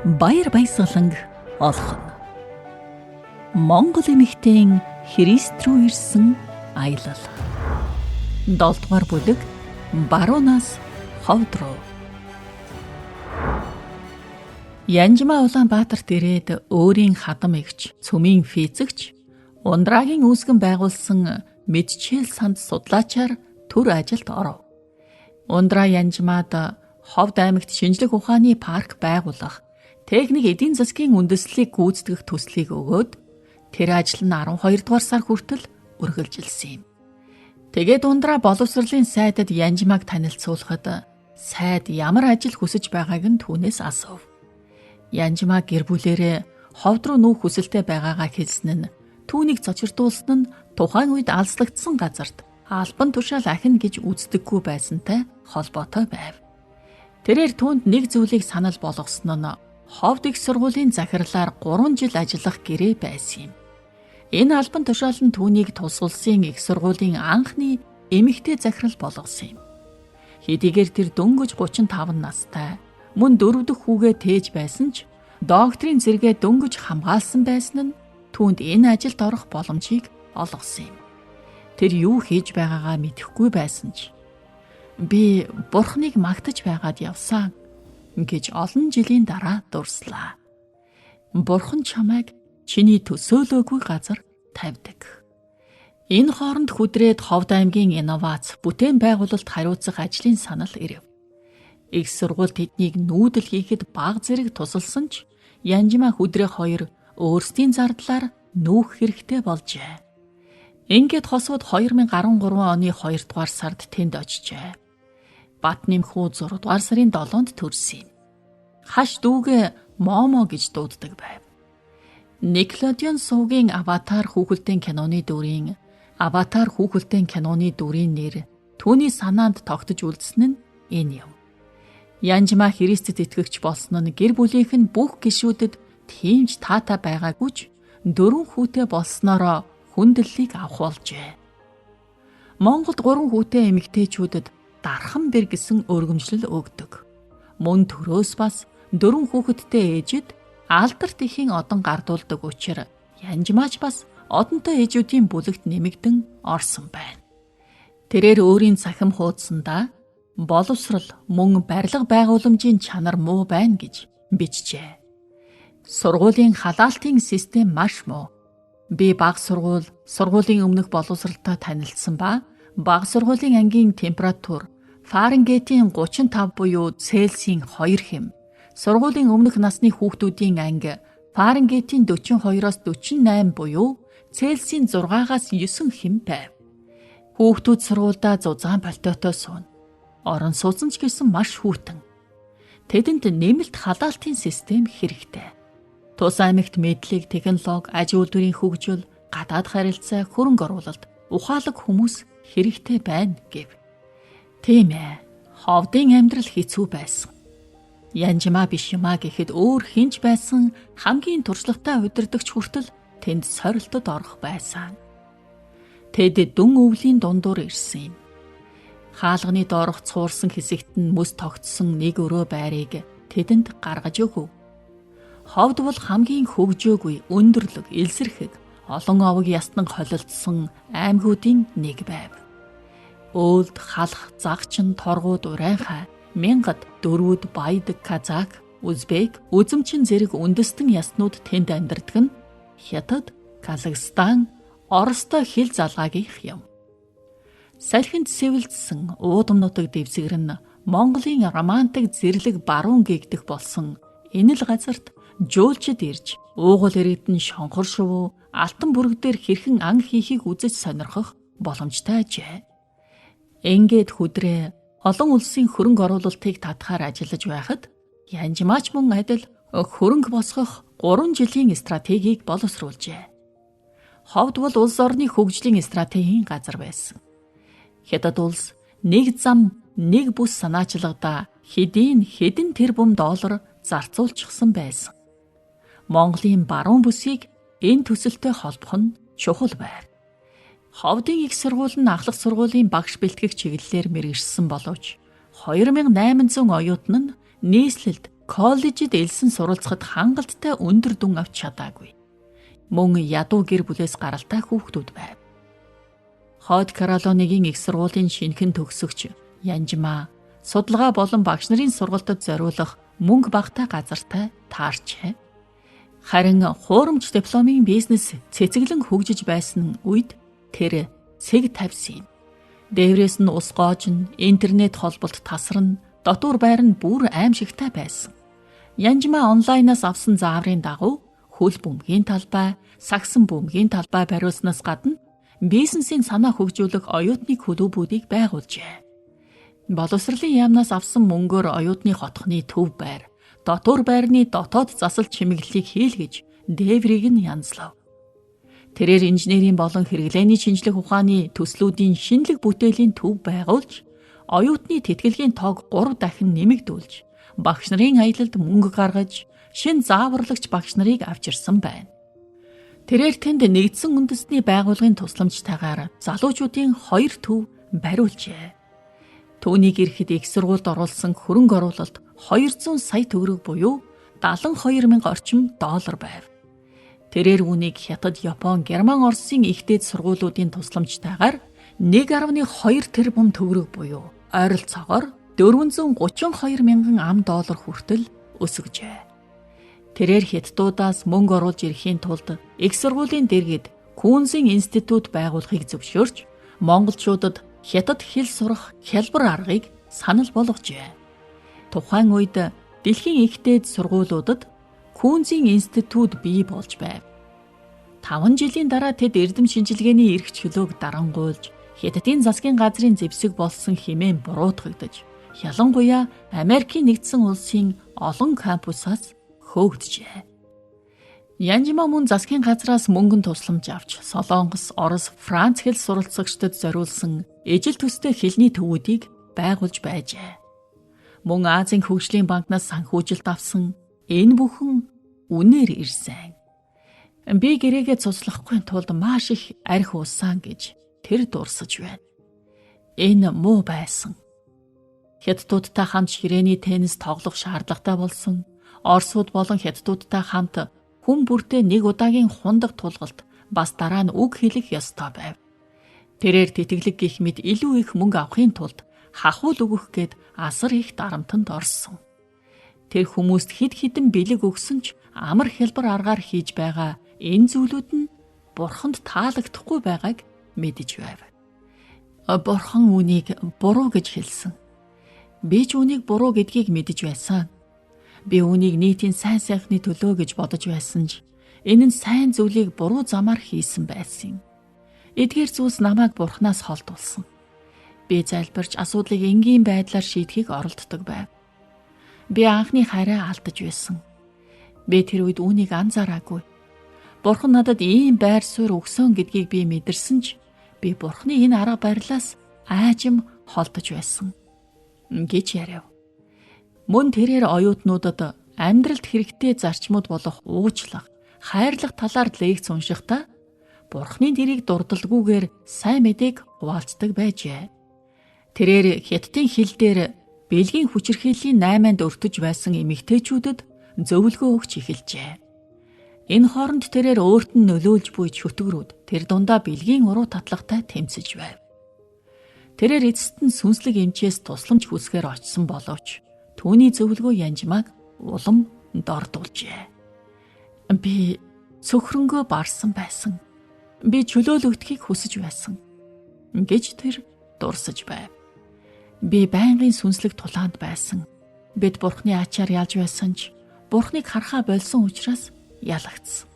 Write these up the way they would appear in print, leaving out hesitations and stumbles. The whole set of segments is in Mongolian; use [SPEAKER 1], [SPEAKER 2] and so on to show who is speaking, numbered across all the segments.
[SPEAKER 1] Баяр баясгаланг олгоно. Монгол эмэгтэйн Христ рүү ирсэн аялал. 7 дугаар бүлэг, Баруунаас Ховд руу. Янжмаа Улаанбаатарт ирээд өөрийн хадам эгч, цөмийн физикч Ундрагийн үүсгэн байгуулсан мэдчээл санд судлаачаар төр ажилд оров. Ундраа Янжмаад Ховд аймагт шинжлэх ухааны парк байгуулах, техник эдийн засгийн үндэслэлийг гүйцэтгэх төслийг өгөөд тэр ажил нь 12 дугаар сар хүртэл үргэлжилсэн юм. Тэгээд Ундраа боловсролын сайдад Янжмааг танилцуулахад сайд ямар ажил хүсэж байгааг нь түүнээс асуув. Янжмаа гэр бүлээрээ Ховд руу нүүх хүсэлтэй байгаагаа хэлсэн нь түүнийг цочирдуулсан нь тухайн үед алслагдсан газарт албан тушаал ахина гэж үздэггүй байсантай холбоотой байв. Тэрээр түүнд нэг зүйлийг санал болгосон нь Ховд их сургуулийн захирлаар 3 жил ажиллах гэрээ байсан юм. Энэ албан тушаал нь түүнийг тус улсын их сургуулийн анхны эмэгтэй захирал болгосон юм. Хэдийгээр тэр дөнгөж 35 настай, мөн 4 дахь хүүгээ тээж байсан ч докторийн зэрэгээ дөнгөж хамгаалсан байсан нь түүнд энэ ажилд орох боломжийг олгосон юм. Тэр юу хийж байгаагаа мэдэхгүй байсан ч би Бурхныг магтаж байгаад явсан гэж олон жилийн дараа дурслаа. Бурхан чамайг чиний төсөөлөөгүй газар тавьдаг. Энэ хооронд хүдрээд Ховд аймгийн инновац бүтээн байгуулалт хариуцах ажлын санал ирэв. Их сургууль тэднийг нүүдэл хийхэд баг зэрэг тусалсан ч Янжмаа хүдрээ хоёр өөрсдийн зардлаар нүүх хэрэгтэй болжээ. Ингээд хосууд 2013 оны 2 дугаар сард тэнд очжээ. Бат нэмхүү 6 дугаар сарын 7-нд төрсөн юм. Хаш дүүгээ Момо гэж дууддаг байв. Nickelodeon сувгийн Аватар хүүхэлдэйн киноны дүрийн Аватар хүүхэлдэйн киноны дүрийн нэр түүний санаанд тогтож үлдсэн нь энэ юм. Янжмаа Христэд итгэгч болсон нь гэр бүлийнх нь бүх гишүүдэд тийм ч таатай байгаагүй ч 4 хүүтэй болсноороо хүндлэлийг авах болжээ. Монголд 3 хүүтэй эмэгтэйчүүдэд дархан бэр гэсэн өргөмжлөл өгдөг. Мөн төрөөс бас 4 хүүхэдтэй ээжид алдарт ихийн одон гардуулдаг учир Янжмаач бас одонтой ээжүүдийн бүлэгт нэмэгдэн орсон байна. Тэрээр өөрийн цахим хуудсандаа боловсрол мөн барилга байгууламжийн чанар муу байна гэж бичжээ. Сургуулийн халаалтын систем маш муу. Би баг сургууль, сургуулийн өмнөх боловсролтой танилцсан ба баг сургуулийн ангийн температур Фаренгейтийн 35 буюу Цельсийн 2 хэм. Сургуулийн өмнөх насны хүүхдүүдийн анги Фаренгейтийн 42-оос 48 буюу Цельсийн 6-аас 9 хэм байв. Хүүхдүүд сургуульдаа зузаан пальтотой сууна. Орон сууцсан ч гэсэн маш хүйтэн. Тэдэнд нэмэлт халаалтын систем хэрэгтэй. Тус аймагт мэдлэг, технологи, аж үйлдвэрийн хөгжил, гадаад харилцаа, хөрөнгө оруулалт, ухаалаг хүмүүс хэрэгтэй байна гэв. Тийм ээ. Ховдын амьдрал хэцүү байсан. Янжмаа биш юмаа гэхэд өөр хинч байсан хамгийн туршлагатай удирдагч хүртэл тэнд сорилтод орох байсан. Тэд дүн өвлийн дундуур ирсэн юм. Хаалганы доорх цуурсан хэсэгт нь мөс тогтсон нэг өрөө байрыг тэдэнд гаргаж өгөв. Ховд бол хамгийн хөгжөөгүй, өндөрлөг, элсэрхэг, олон овог ястан холилдсон аймагуудын нэг байв. Өөлд, халах, загчин, торгууд, урайхай, мянгад, дөрвүүд, баядаг, казак, узбек, үзэмчин зэрэг үндэстэн ястнууд тэнд амьдардаг нь Хятад, Казахстан, Оростой хил залгаагийнх юм. Салхинд сэвэлдсэн уудам нутаг дэвсгэр нь Монголын романтик зэрлэг баруун гэгдэх болсон энэ л газарт жөөлчд ирж уугуул иргэдэн шонхор шувуу алтан бүрэг дээр хэрхэн ан хийхийг үзэж сонирхох боломжтой ажээ. Ингээд хүдрээ олон улсын хөрөнгө оруулалтыг татахаар ажиллаж байхад Янжмаач мөн адил хөрөнгө босгох 3 жилийн стратегийг боловсруулжээ. Ховд бол улс орны хөгжлийн стратегийн газар байсан. Хятад улс нэг зам нэг бүс санаачлагдаа хэдийн хэдэн тэрбум доллар зарцуулчихсан байсан. Монголын баруун бүсийг энэ төсөлтэй холбох нь чухал байв. Ховдын их сургууль нь ахлах сургуулийн багш бэлтгэх чиглэлээр мэргэжсэн боловч 2800 оюутан нь нийслэлд коллежид элсэн суралцахад хангалттай өндөр дүн авч чадаагүй. Мөн ядуу гэр бүлээс гаралтай хүүхдүүд байв. Хойд Каролинагийн их сургуулийн шинэхэн төгсөгч Янжмаа судалгаа болон багш нарын сургалтад зориулах мөнгө багатай газартай таарчээ. Харин хуурамч дипломын бизнес цэцэглэн хөгжиж байсан үед тэр цэг тавьсан юм. Дээврээс нь ус гоожно, интернет холболт тасарна, дотуур байр нь бүр аимшигтай байсан. Янжмаа онлайнаас авсан зааврын дагуу хөл бөмбөгийн талбай, сагсан бөмбөгийн талбай бариулснаас гадна бизнесийн санаа хөгжүүлэх оюутны клубүүдийг байгуулжээ. Боловсролын яамнаас авсан мөнгөөр оюутны хотхны төв байр, дотуур байрны дотоод засал чимэглэлийг хийлгэж дээврийг нь янзлав. Тэрээр инженерийн болон хэрэглээний шинжлэх ухааны төслүүдийн шинэлэг бүтээлийн төв байгуулж, оюутны тэтгэлгийн тоог 3 дахин нэмэгдүүлж, багш нарын аялалд мөнгө гаргаж, шинэ зааварлагч багш нарыг авчирсан байна. Тэрээр тэнд нэгдсэн үндэсний байгууллагын тусламжтайгаар залуучуудын 2 төв бариулжээ. Түүнийг ирэхэд их сургуульд оруулсан хөрөнгө оруулалт 200 сая төгрөг буюу 72 мянга орчим доллар байв. Тэрээр үүнийг Хятад, Япон, Герман, Оросын их дээд сургуулиудын тусламжтайгаар 1.2 тэрбум төгрөг буюу ойролцоогоор 432 мянган ам доллар хүртэл өсгөжээ. Тэрээр хятадуудаас мөнгө оруулж ирэхийн тулд их сургуулийн дэргэд Күнзийн институт байгуулахыг зөвшөөрч, монголчуудад хятад хэл сурах хялбар аргыг санал болгожээ. Тухайн үед дэлхийн их дээд сургуулиудад Күнзийн институт бий болж байв. 5 жилийн дараа тэд эрдэм шинжилгээний эрх чөлөөг дарангуйлж, Хятадын засгийн газрын зэвсэг болсон хэмээн буруутгагдаж, ялангуяа Америкийн нэгдсэн улсын олон кампусаас хөөгдөжээ. Янжмаа мөн засгийн газраас мөнгөн тусламж авч Солонгос, Орос, Франц хэл суралцагчдад зориулсан ижил төстэй хэлний төвүүдийг байгуулж байжээ. Мөн Азийн хөгжлийн банкнаас санхүүжилт авсан энэ бүхэн үнээр ирсэн. Би гэрээгээ цуцлахгүй тулд маш их архи уусан гэж тэр дурсаж байна. Энэ муу байсан. Хятадуудтай хамт ширээний теннис тоглох шаардлагатай болсон. Оросууд болон хятадуудтай хамт хүн бүртээ нэг удаагийн хундаг тулгалт бас дараа нь үг хэлэх ёстой байв. Тэрээр тэтгэлэг гих мэт илүү их мөнгө авахын тулд хахуул өгөх гээд асар их дарамтанд орсон. Тэр хүмүүст хэд хэдэн бэлэг өгсөн ч амар хялбар аргаар хийж байгаа энэ зүйлүүд нь бурханд таалагдахгүй байгааг мэдэж байв. Бурхан үүнийг буруу гэж хэлсэн. Би ч үүнийг буруу гэдгийг мэдэж байсан. Би үүнийг нийтийн сайн сайхны төлөө гэж бодож байсан ч энэ нь сайн зүйлийг буруу замаар хийсэн байсан юм. Эдгээр зүйлс намайг бурхнаас холдуулсан. Би залбирч асуудлыг энгийн байдлаар шийдэхийг оролддог байв. Би анхны хайраа алдаж байсан. Би тэр үед үүнийг анзаараагүй. Бурхан надад ийм байр суурь өгсөн гэдгийг би мэдэрсэн ч би Бурханы энэ арга барилаас айжим холдож байсан гэж яриав. Мөн тэрээр оюутнуудад амьдралд хэрэгтэй зарчмууд болох уучлах, хайрлах талаар лекц уншихдаа Бурханы нэрийг дурдалгүйгээр сайн мэдээг хуваалцдаг байжээ. Тэрээр хятадын хэл дээр бэлгийн хүчирхийллийн 8-нд өртөж байсан эмэгтэйчүүдэд зөвлөгөө өгч эхэлжээ. Энэ хооронд тэрээр өөрт нь нөлөөлж буй чөтгөрүүд тэр дундаа бэлгийн уруу татлагтай тэмцэж байв. Тэрээр эцэст нь сүнслэг эмчээс тусламж хүсгээр очсон боловч түүний зөвлөгөө янжмааг улам дордуулжээ. Би цөхрөнгөө барсан байсан. Би чөлөөлөгдөхийг хүсэж байсан гэж тэр дурсаж байв. Би байнгын сүнслэг тулаанд байсан. Бид Бурхны ачаар ялж байсан ч Бурхныг харахаа болсон учраас ялагдсан.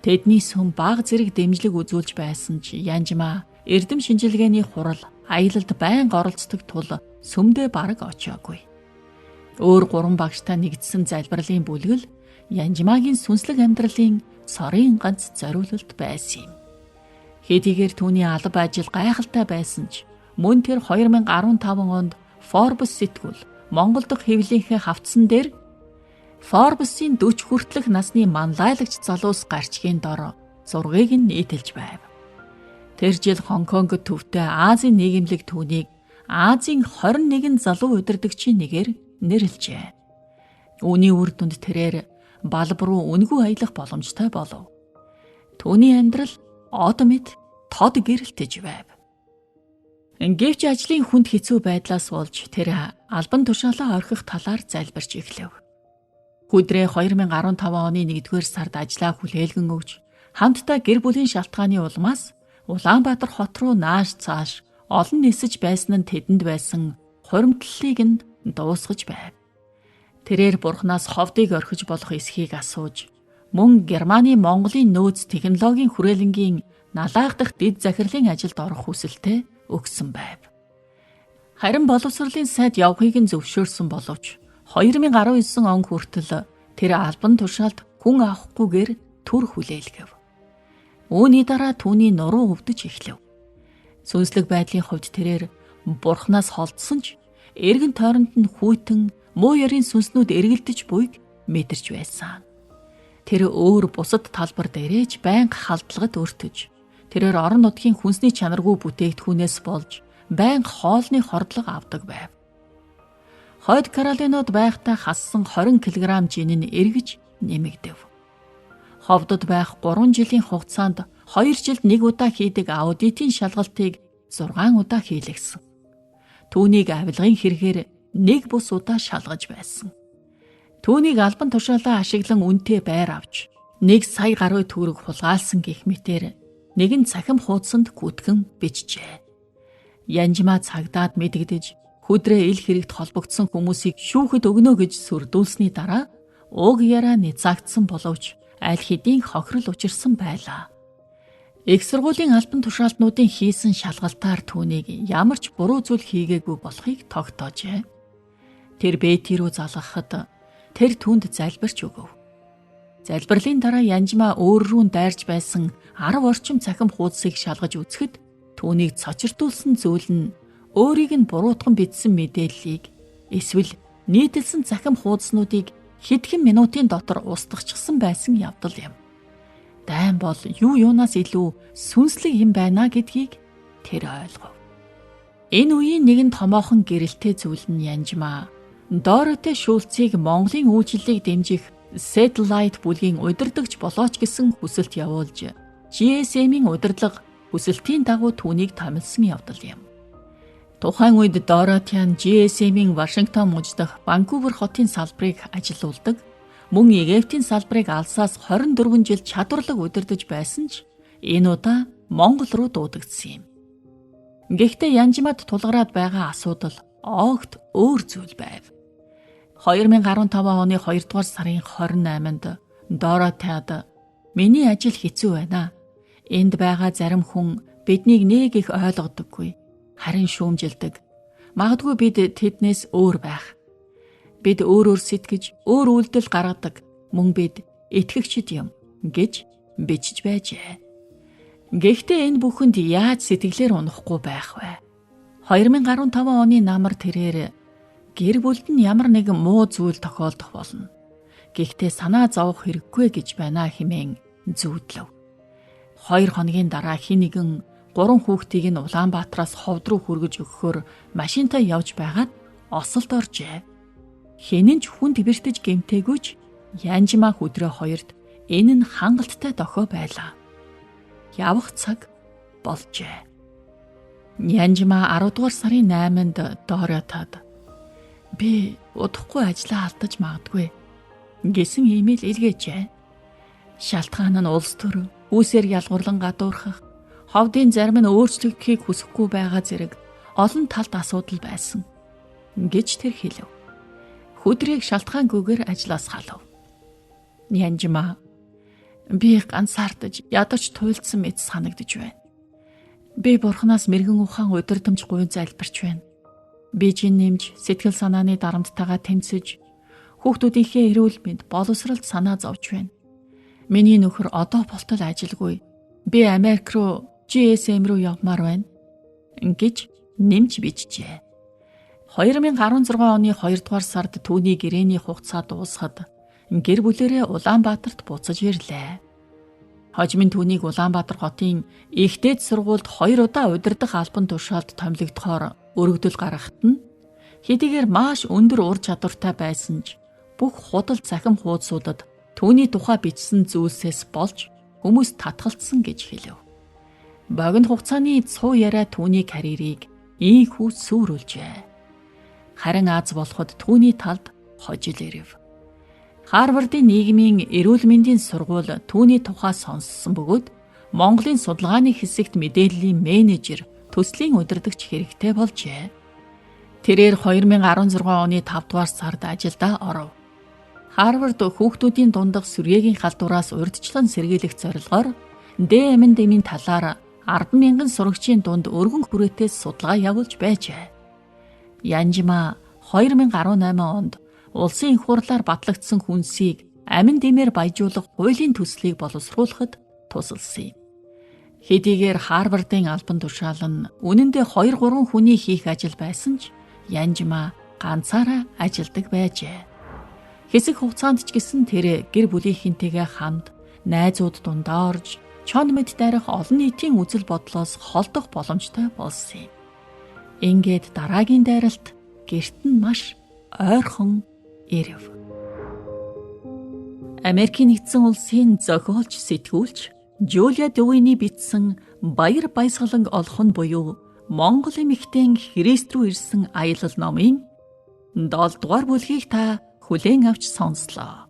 [SPEAKER 1] Тэдний сүм баг зэрэг дэмжлэг үзүүлж байсан ч Янжмаа эрдэм шинжилгээний хурал аялалд байнга оролцдог тул сүмдээ бараг очиагүй. Өөр гурван багштай нэгдсэн залбирлын бүлгэл Янжмаагийн сүнслэг амьдралын цорын ганц зориулалт байсан юм. Хэдийгээр түүний алба ажил гайхалтай байсан ч мөн тэр 2015 онд Forbes сэтгүүл Монгол дахь хэвлэлийнхээ хавтсан дээр Forbes-ийн 40 хүртэлх насны манлайлагч залуус гарчгийн дор зургийг нь нийтэлж байв. Тэр жил Хонконгод төвтэй Азийн нийгэмлэг түүнийг Азийн 21 залуу удирдагчийн нэгээр нэрлэжээ. Үүний үр дүнд тэрээр Балб руу үнэгүй аялах боломжтой болов. Түүний амьдрал од мэт тод гэрэлтэж байв. Гэвч ажлын хүнд хэцүү байдлаас болж тэр албан тушаалаа орхих талаар залбирч эхлэв. Хүдрээ 2015 оны 1-р сард ажлаа хүлээлгэн өгч хамтдаа гэр бүлийн шалтгааны улмаас Улаанбаатар хот руу нааш цааш олон нисэж байсан нь тэдэнд байсан хуримтлалыг нь дуусгаж байв. Тэрээр Бурханаас ховдыг орхиж болох эсхийг асууж, мөн Германы Монголын нөөц технологийн хүрээлэнгийн налаах дахь дэд захирлын ажилд орох хүсэлтэд өгсөн байв. Харин боловсролын сайд явахыг нь зөвшөөрсөн боловч 2019 он хүртэл тэр албан тушаалд хүн авахгүйгээр төр хүлээлгэв. Үүний дараа түүний нуруу өвдөж эхлэв. Сүнслэг байдлын хувьд тэрээр Бурханаас холдсон ч эргэн тойронд нь хүйтэн муу ёрийн сүнснүүд эргэлдэж буйг мэдэрч байсан. Тэр өөр бусад талбар дээрээ ч байнга халдлагад өртөж, тэрээр орон нутгийн хүнсний чанаргүй бүтээгдэхүүнээс болж байнга хоолны хордлого авдаг байв. Хойд Каролинод байхдаа хассан 20 кг жин нь эргэж нэмэгдэв. Ховдод байх 3 жилийн хугацаанд 2 жилд нэг удаа хийдэг аудитын шалгалтыг 6 удаа хийлгэсэн. Түүнийг авилгын хэрэгээр нэг бус удаа шалгаж байсан. Түүнийг албан тушаалаа ашиглан үнэтэй байр авч 1 сая гаруй төгрөг хулгайлсан гэх мэтээр нэгэн цахим хуудсанд гүтгэн бичжээ. Янжмаа цагдаад мэдэгдэж хүдрээ ил хэрэгт холбогдсон хүмүүсийг шүүхэд өгнө гэж сүрдүүлсний дараа уг яриа низаагдсан боловч аль хэдийн хохирол учирсан байлаа. Их сургуулийн албан тушаалтнуудын хийсэн шалгалтаар түүнийг ямар ч буруу зүйл хийгээгүй болохыг тогтоожээ. Тэр Бэти рүү залгахад тэр түүнд залбирч өгөв. Залбирлын дараа Янжмаа өөр рүү дайрч байсан 10 орчим цахим хуудсыг шалгаж үзэхэд түүнийг цочирдуулсан зүйл нь өөрийг нь буруутган бичсэн мэдээллийг эсвэл нийтэлсэн цахим хуудаснуудыг хэдхэн минутын дотор устгахчихсан байсан явдал юм. Дайн бол юу юунаас илүү сүнслэг юм байна гэдгийг тэр ойлгов. Энэ үеийн нэгэн томоохон гэрэлтэй зүйл нь Янжмаа Дороти Шулцыг Монголын үйлчлэлийг дэмжих Satellite бүлгийн удирдагч болооч гэсэн хүсэлт явуулж GSM-ийн удирдлага хүсэлтийн дагуу түүнийг томилсон явдал юм. Тухайн үед Доротян GSM-ийн Вашингтон мужи дахь Ванкувер хотын салбарыг ажилуулдаг, мөн Египтийн салбарыг алсаас 24 жил чадварлаг удирдах байсан ч энэ удаа Монгол руу дуудагдсан юм. Гэхдээ Янжмад тулгараад байгаа асуудал огт өөр зүйл байв. 2015 оны 2 дугаар сарын 28-нд Доротяд "Миний ажил хэцүү байна. Энд байгаа зарим хүн биднийг нэг их ойлгодоггүй. Харин шүүмжилдэг. Магадгүй бид тэднээс өөр байх. Бид өөр өөр сэтгэж, өөр үйлдэл гаргадаг. Мөн бид итгэгчид юм" гэж бичиж байжээ. Гэхдээ энэ бүхэнд яаж сэтгэлээр унахгүй байх вэ? 2015 оны намар тэрээр гэр бүлд нь ямар нэгэн муу зүйл тохиолдох болно. Гэхдээ санаа зовох хэрэггүй гэж байна хэмээн зүүдлэв. 2 хоногийн дараа хэн нэгэн 3 хүүхдийг нь Улаанбаатараас ховд руу хүргэж өгөхөөр машинтай явж байгаад осолд оржээ. Хэн нь ч хүн тэвэртэж гэмтээгүй ч Янжмаа хүдрээ хоёрт энэ нь хангалттай дохио байлаа. Явах цаг болжээ. Янжмаа 10 дугаар сарын 8-нд Доротад "Би удахгүй ажлаа алдаж магадгүй" гэсэн имэйл илгээжээ. Шалтгаан нь улс төр, үүсээр ялгуурлан гадуурхах, ховдын зарим нь өөрчлөгдөхийг хүсэхгүй байгаа зэрэг олон талд асуудал байсан гэж тэр хэлэв. Хүдрийг шалтгаангүйгээр ажлаас халав. Янжмаа би ганцаардаж ядаж туйлдсан мэт санагдаж байна. Би бурханаас мэргэн ухаан удирдамж гуйн залбирч байна. Би жин нэмж сэтгэл санааны дарамттайгаа тэмцэж хүүхдүүдийнхээ эрүүл мэнд боловсролд санаа зовж байна. Миний нөхөр одоо болтол ажилгүй. Би Америк руу GSM руу явмаар байна гэж нэмж бичжээ. 2016 оны 2 дугаар сард түүний гэрээний хугацаа дуусахад гэр бүлээрээ Улаанбаатарт буцаж ирлээ. Хожим нь түүнийг Улаанбаатар хотын их дээд сургуульд 2 удаа удирдах албан тушаалд томилогдохоор өргөдөл гаргахад нь хэдийгээр маш өндөр ур чадвартай байсан ч бүх худал цахим хуудсуудад түүний тухай бичсэн зүйлсээс болж хүмүүс татгалцсан гэж хэлэв. Богино хугацааны цуу яриа түүний карьерийг ийхүү сүрүүлжээ. Харин Аз болоход түүний талд хожил ирэв. Харвардын нийгмийн эрүүл мэндийн сургууль түүний тухай сонссон бөгөөд Монголын судалгааны хэсэгт мэдээллийн менежер, төслийн удирдагч хэрэгтэй болжээ. Тэрээр 2016 оны 5 дугаар сард ажилдаа оров. Харвард хүүхдүүдийн дундах сүрьеэгийн халдвараас урьдчилан сэргийлэх зорилгоор ДМНД-ийн талаар 10,000 сурагчийн дунд өргөн хүрээтэй судалгаа явуулж байжээ. Янжмаа 2018 онд улсын их хурлаар батлагдсан хүнсийг амин дэмээр баяжуулах хуулийн төслийг боловсруулахад тусалсан юм. Хэдийгээр Харвардын албан тушаал нь үнэндээ 2 3 хүний хийх ажил байсан ч Янжмаа ганцаараа ажилдаг байжээ. Хэсэг хугацаанд ч гэсэн тэр гэр бүлийнхэнтэйгээ хамт найзууд дундаа орж чон мэд дайрах олон нийтийн үзэл бодлоос холдох боломжтой болсон юм. Ингээд дараагийн дайралт гэрт нь маш ойрхон ирэв. Америкийн нэгдсэн улсын зохиолч, сэтгүүлч Жулиа Дювины бичсэн Баяр баясгалан олох нь буюу Монгол эмэгтэйн Христ рүү ирсэн аялал номын 7 дугаар бүлгийг та хүлээн авч сонслоо.